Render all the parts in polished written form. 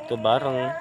Itu bareng.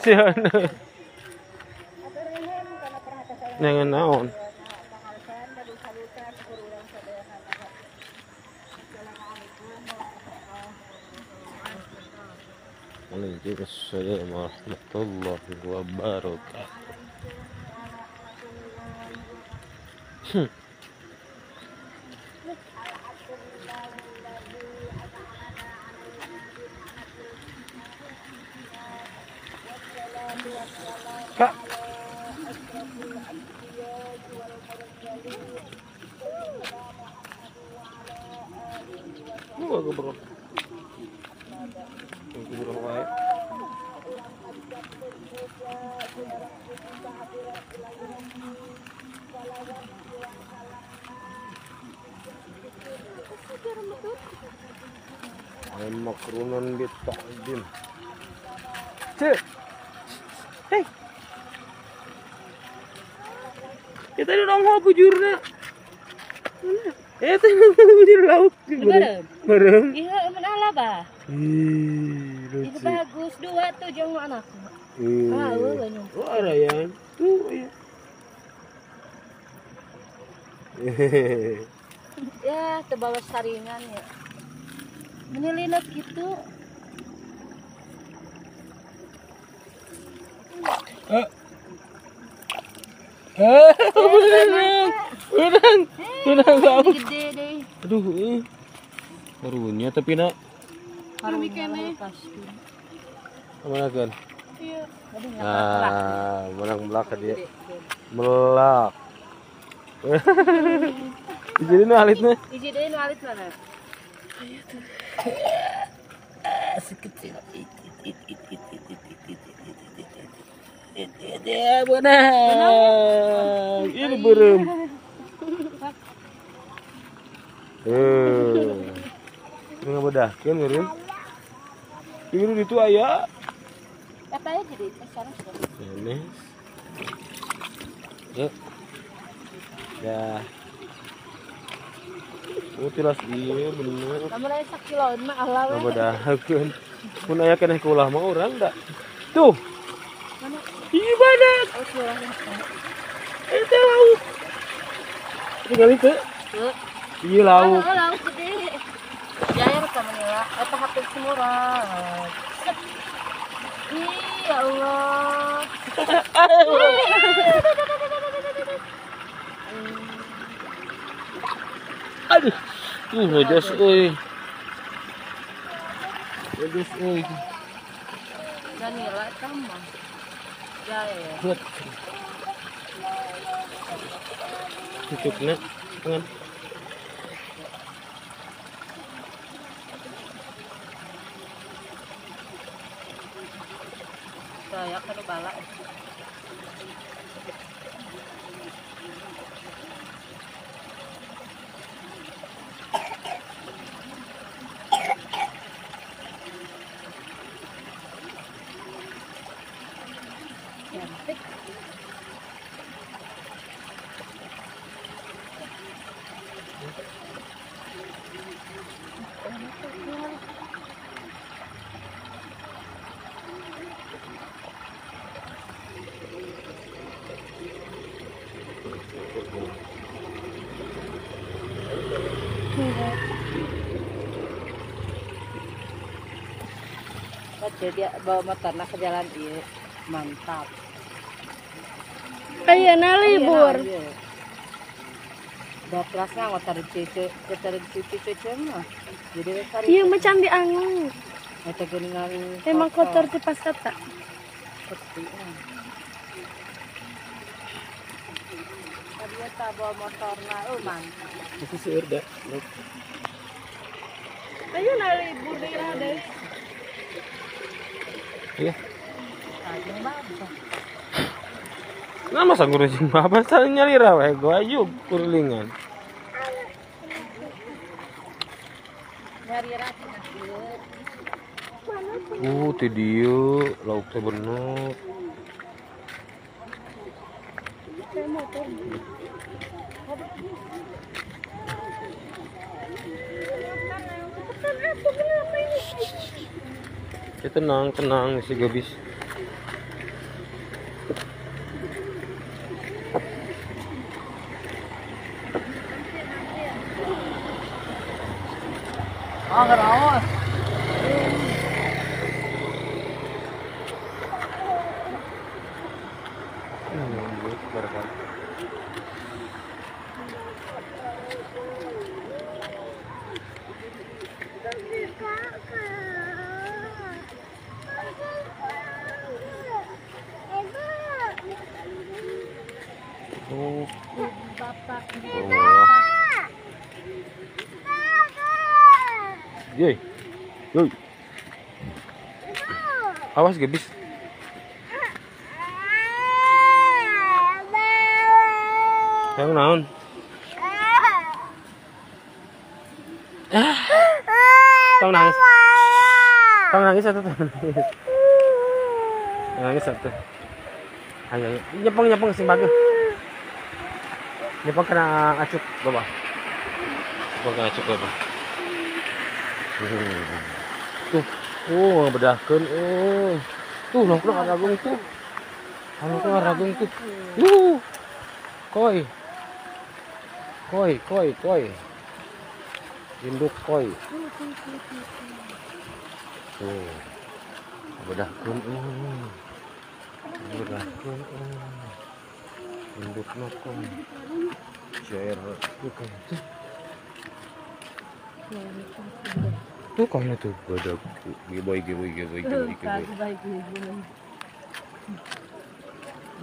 Siana. Jangan naon. Waalaikumsalam warahmatullahi wabarakatuh. Kak. Gua bro. Gua wae. Makrunan bita'dim. Cek. Hei. Kita udah nongol bujurna. Itu bujur lauk. Bareng. Iya, aman ala bah. Ih, lucu. Itu bagus dua tuh jeung anak. Ah, oh, ada yang tuh iya. Ya, terbawa saringan ya. Menyelinap gitu. Benang lauk. Gede deh. Aduh, karunya tapi nak. Karunya mana kan? Iya. Nah, menang melak dia. Melak. Jadi nu alitna. Hiji deui nu alit mana? Ayo tuh. Sekecil it ya benang. Ini berem. Ini ngabedahkeun meureun. Ini itu aya. Eta aya jadi sekarang. Ini. Yuk. Ya. Oh, tilas ieu bener. Lamun aya sakiloan mah Allah we. Ngabedahkeun. Mun aya keneh kulah mah urang da. Tuh. Mana? Ih, badak. Oh, suaranya. Itu lauk. Tinggal itu. Iya lauk. Oh, lauk gede. Jair sama nila. Eta hapus semua. Ih, ya Allah. Aduh. Ngejas euy. Ngejas euy. Danila sama. Jair. Kuat. Tutupna tangan. Aya ka bala. Cantik. Jadi bawa motorna ke jalan ieu mantap. Ayeuna libur. Da kelasna motor cucu, cucu mah. Jadi we sari. Ieu mah can diangu. Eta geuningan. Emang kotor ti pas kata. Tadi eta bawa motorna mantap. Itu seueur da. Ayeuna libur deui deui. Iya. Nah masa guru jeung bapak saling nyalira we gua ayu kurlingan. Ti dieu lauk teh bener. Ya, tenang, tenang si Gabis. Oh, ngerawas. Oh. Bapak. Yoi. Yoi. Awas Gabis. Yang naon? Tong nangis. Tong nangis atau tong nangis? Nangis satu. Ayo, ayo. Nyepeng nyepeng sing bagus. Nyepeng kena acuk bawah. Nyepeng kena acuk bawah. Tuh, bedahkeun. Tuh, laukna ragung tuh. Laukna ragung tuh. Koi. Koi, koi, koi. Induk koi. Tuh. Bedahkeun. Bedahkeun. Indukna koi. Jair tuh koi tuh. Tuh kayaknya tuh badak geboy geboy geboy geboy geboy.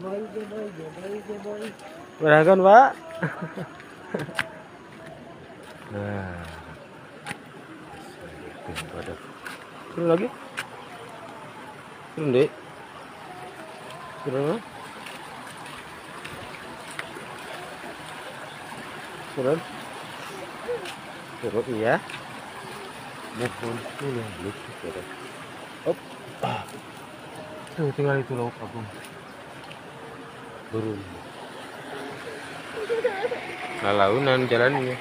Boy geboy geboy geboy. Berhakan Pak. Nah, badak. Turun lagi. Turun deh. Turun. Turun. Turun iya. Mohon tolong lucu ya. Op. Tuh tinggal itu lauk agung. Burung. Lalaunan jalannya.